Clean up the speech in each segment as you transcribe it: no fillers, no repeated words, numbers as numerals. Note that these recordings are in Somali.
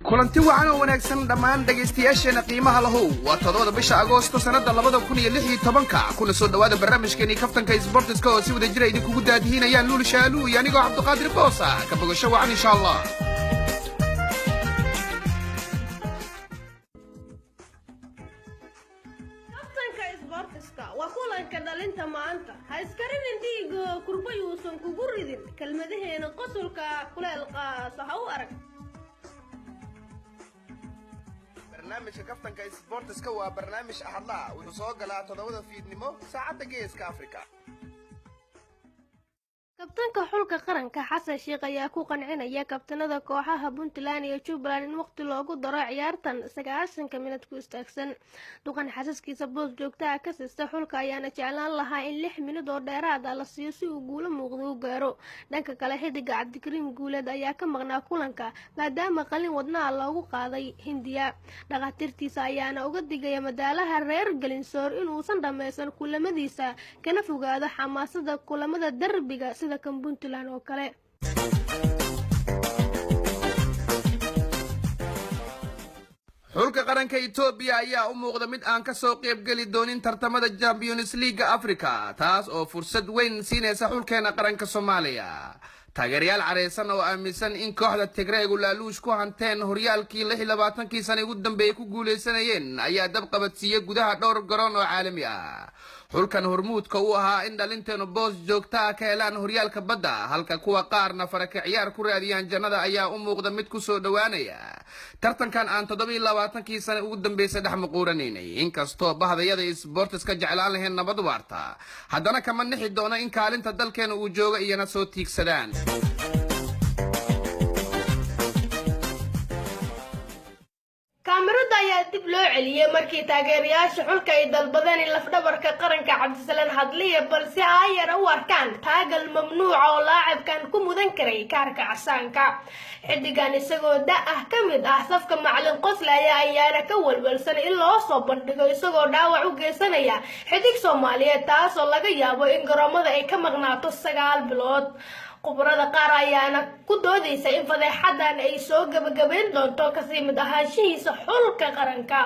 Kulanti wacan oo wanaagsan dhammaan dhegaystayaasheena qiimaha lahow. Waa 7da bisha Agoosto sannadda 2016-ka. Kuna soo dhowaada barnaamijkeenii Kaftanka Isboortiska oo si wada jira idinkugu daadihinayaan Luul Shaaluu iyo anigoo Cabduqaadir Boosa. Ka bogasho wacan, insha Allah. Kaftanka Isboortiska waa kulanka dhalinta maanta. Ha iskarinin dhiigo, kurba yuusan kugu ridin. Kelmadaheena qosolka kuleel qaasa ha u arag. Barnaamijka Kaftanka Isboortiska waa barnaamij axadlaha. Wuxuu soo galaa 7da fiidnimo saacadda Geeska Afrika. Kabtanka xulka qaranka Xasan Sheikh ayaa ku qancinaya kabtanada kooxaha Puntland iyo Jubbaland in waqti loogu daro ciyaartan 90-ka minad ku istaagsan. Duqan xasaskiisa boos joogtaha ka siista xulka ayaana jeclaan lahaa in 6 minid oo dheeraad ah la siiyo si uu guulo muuqda u gaaro. Dhanka kale, xidiga Cabdikariim Guuleed ayaa ka maqnaa kulanka maadaama qalin wadnaha loogu qaaday Hindiya. Dhakhaatiirtiisa ayaana uga digaya madaalaha reer Galinsoor inuusan dhammaysan kulamadiisa, kana fogaado xamaasada kulamada derbiga sida kan Puntland oo kale. Xulka qaranka Etoobiya ayaa u muuqda mid aan ka soo qaybgeli doonin tartamada Champions League-ga Africa, taas oo fursad weyn siinaysa xulkeena qaranka Soomaaliya. Taageerayaal careysan oo aaminsan in kooxda Tigreegu laaluush ku hanteen horyaalkii 26-kii sana ugu dambeeyey ku guulaysanayeen ayaa dab qabadsiiyey gudaha dhowr garoon oo caalami ah. Xulkan hormuudka u ahaa in dhalinteenu boos joogta ah ka helaan horyaalka badda, halka kuwa qaarna faraka ciyaar ku raadiyaan jannada, ayaa u muuqda mid ku soo dhowaanaya tartankan aan 27-kii sana ugu dambeysay dhex muquuranaynay. Inkastoo bahdayada isboortiska jeclaan lahayn nabad waarta, haddana kama nixi doono in kaalinta dalkeena uu jooga iyana soo tiigsadaan. Kaamirada ayaa dib loo celiyey markii taageerayaasha xulka ay dalbadeen in lafdhabarka qaranka Cabdisalaan Hadliya, balse aayara u arkaan taagal mamnuuca oo laacibkan ku mudan karay kaarka casaanka. Xidigan isagoo da ah ka mid ah safka macalin Qoslaya ayaana ka walwalsan in loo soo bandhigo isagoo dhaawac u geysanaya xidig Soomaaliyeed, taasoo laga yaabo in garoomada ay ka maqnaato 9 bilood. Khubarada qaar ayaana ku doodaysa in fadeexadan ay soo gabagabayn doonto kasii mid ahaanshihiisa xulka qaranka.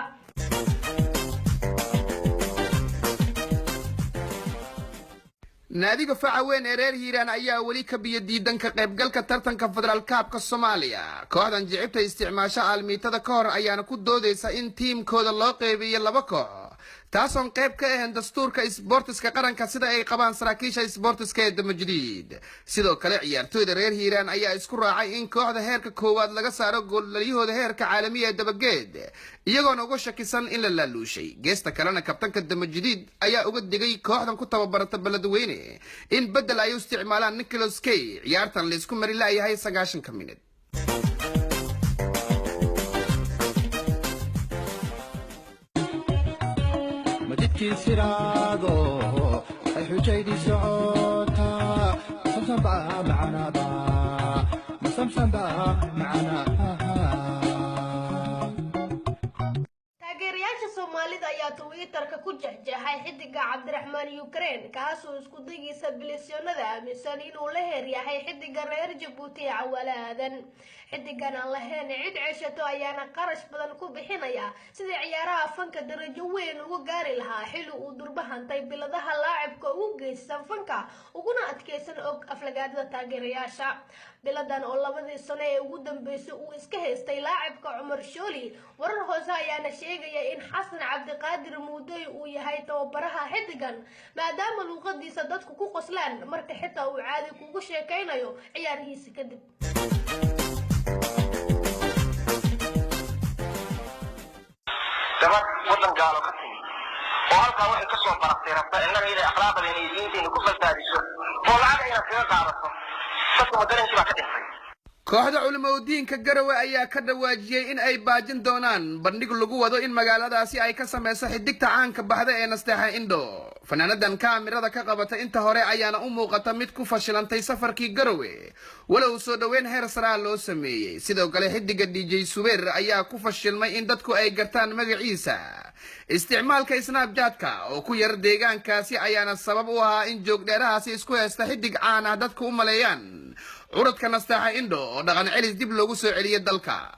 Naadiga faca weyn ee reer Hiiraan ayaa weli ka biyo diidan ka qaybgalka tartanka Federaal Kaabka Soomaaliya. Kooxdan jicibta isticmaasho aalmiitada ka hor ayaana ku doodaysa in tiimkooda loo qeybiyo laba koox, taasoon qayb ka ahayn dastuurka isboortiska qaranka, sida ay qabaan saraakiisha isboortiska ee Damajadiid. Sidoo kale, ciyaartooyda reer Hiiraan ayaa isku raacay in kooxda heerka koowaad laga saaro gooldhalyahooda heerka caalamiya ee Dabageed, iyagoona uga shakisan in la laaluushay. Geesta kalena, kabtanka Damajadiid ayaa uga digay kooxdan ku tababarata Beledweyne in beddel ay u isticmaalaan Nicholas Kay ciyaartan laysku mari la'yahay 90-ka minid. Majidkii siraado ay xujaydii socotaa, masamsanbaa macanaba, masamsanbaa macanaha. Taageerayaasha Soomaalida ayaa Twitterka ku jexjeexay xidiga Cabdiraxmaan Ukraine, kaasoo isku dagiisa bilisyonada aaminsan inuu la heer yahay xidiga reer Jabuuti ee Cawaale Aadan. Xidigan aan lahayn cid ceshato ayaana qarash badan ku bixinaya sidii ciyaaraha fanka darajo weyn uga gaari lahaa, xilli uu durba hantay biladaha laacibka ugu geysan fanka uguna adkeysan og aflagaadada taageerayaasha. Biladan oo labadii sano ee ugu dambeysay uu iska haystay laacibka Cumar Shooli. Warar hoose ayaana sheegaya in Xasan Cabdiqaadir Muudey uu yahay tababaraha xidigan, maadaama luuqadiisa dadku ku qoslaan marka xitaa uu caadi kugu sheekaynayo ciyaarihiisa kadib. Gabadh waddan gaalo ka timi oo halkaa waxay ka soo baratay rabta innaga inay akhlaaqdeena iyo diinteena ku fasaadiso oo lacag ayna kaga qaadato, dadka madarankii baa ka dhintay. Kooxda culimaudiinka Garowe ayaa ka dhawaajiyey in ay baajin doonaan bandhig lagu wado in magaaladaasi ay ka samayso xidigta caanka baxda ee Nasteexa Indho. Fanaanadan kaamirada ka qabata inta hore ayaana u muuqata mid ku fashilantay safarkii Garowe, walow soo dhoweyn heer saraa loo sameeyey. Sidoo kale, xidiga DJ Subeer ayaa ku fashilmay in dadku ay gartaan magaciisa. Isticmaalka Snapjatka oo ku yar deegaankaasi ayaana sabab u ahaa in joogdheerahaasi isku haysta xidig caan ah dadku u maleeyaan curadka Nasteexa Indho oo dhaqan celis dib loogu soo celiyay dalka.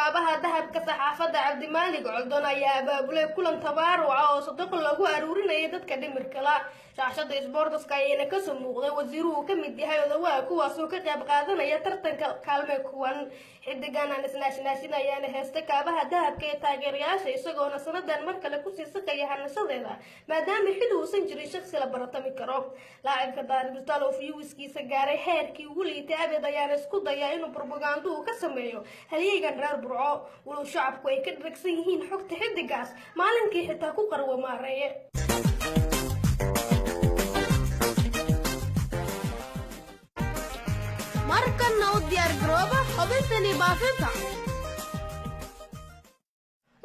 Kaabaha dahabka saxaafadda Cabdimaalig Coldon ayaa abaabulay kulan tabaaruca oo sadaqo lagu aruurinaya dadka dhimirka la. Shaashada isboortiska ayayna kasoo muuqday wasiiruhu ka mid yahay odawaha, kuwaasoo ka qayb qaadanaya tartanka kaalme. Kuwan xidigan aan isnaashnaashin ayaana heesta kaabaha dahabka ee taageerayaasha, isagoona sanadan mar kale kusii siqaya hanashadeeda, maadaama xili uusan jirin shaqsi la baratami karo. Laacibka Daaribstal oo fiyuwiskiisa gaaray heerkii ugu liitay abed ayaana isku dayaa inuu brobagando uu ka sameeyo halyeygan reer Burco, walow shacabku ay ka dharagsan yihiin xogta xidigaas maalinkii xitaa ku qarwo maareeye. Markanna u diyaar garooba xubintani baafinta.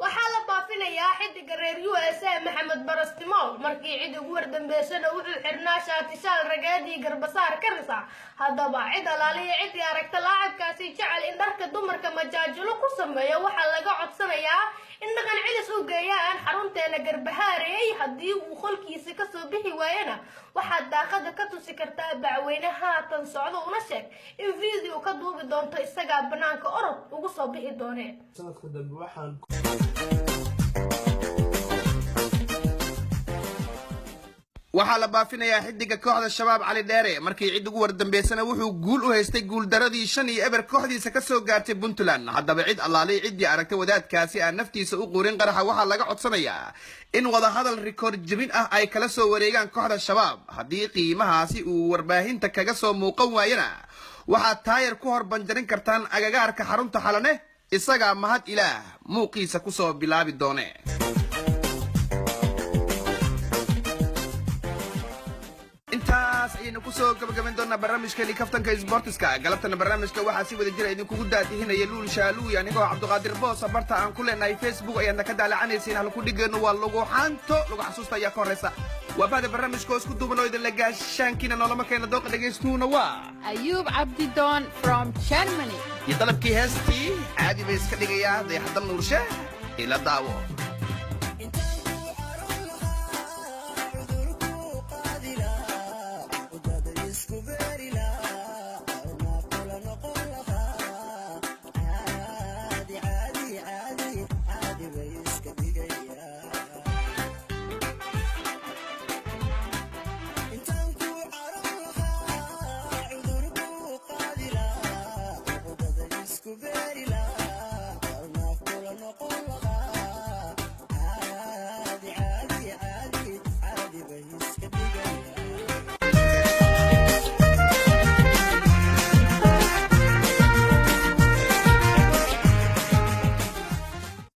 Waxaa la baafinayaa xidiga reer USA Maxamed Barastimool. Markii cid ugu wardambeysana wuxuu xirnaa shaatishaal ragaadii garbasaar ka risa. Haddaba cid alaaliya ciddii aragta laacibkaasi jecel in dharka dumarka majaajilo ku sameeyo, waxaa laga codsanayaa in dhaqan cilis u geeyaan xarunteena Garbahaarey. Haddii uu qolkiisa kasoo bixi waayana, waxaad daaqada ka tusi kartaa bacweyne haatan socdo, una sheeg in video ka duubi doonto, isagaa banaanka orod ugu soo bixi doonee. Sanadka dambe waxaan Waxaa la baafinayaa xidiga kooxda Shabaab Cali Dheere. Markii cid ugu wardambeysana wuxuu guul u haystay guuldaradii 5-0 kooxdiisa ka soo gaartay Puntland. Haddaba cid allaalay ciddii aragtay wadaadkaasi aan naftiisa u quurin qaraxa, waxaa laga codsanayaa in wadahadal rikoor jebin ah ay kala soo wareegaan kooxda Shabaab. Haddii qiimahaasi uu warbaahinta kaga soo muuqan waayana, waxaad taayar ku hor banjarin kartaan agagaarka xarunta Xalane, isagaa mahad Ilaah muuqiisa kusoo bilaabi doone. Intaas ayaynu kusoo gabagabayn doonaa barnaamijkeeni kaftanka isboortiska galabtana. Barnaamijka waxaa si wada jira idinkugu daadihinaya Luul Shaaluuy, anigoo Cabdiqaadir Boosa. Barta aan ku leenahay Facebook ayaadna ka daalacanaysiin. Halkudhigeenu waa lagu xanto lagu xasuusta ayaa ka horeysa. Waa bahda barnaamijka oo isku duuban oo idinla gaashaankiina noolama keena. Dooqa dhegaystuuna waa Ayuub Cabdidoon from Germany. Iyo dalabkii heestii caadi bay iska dhigayaa Dayaxdal Nuurshe, ila daawo.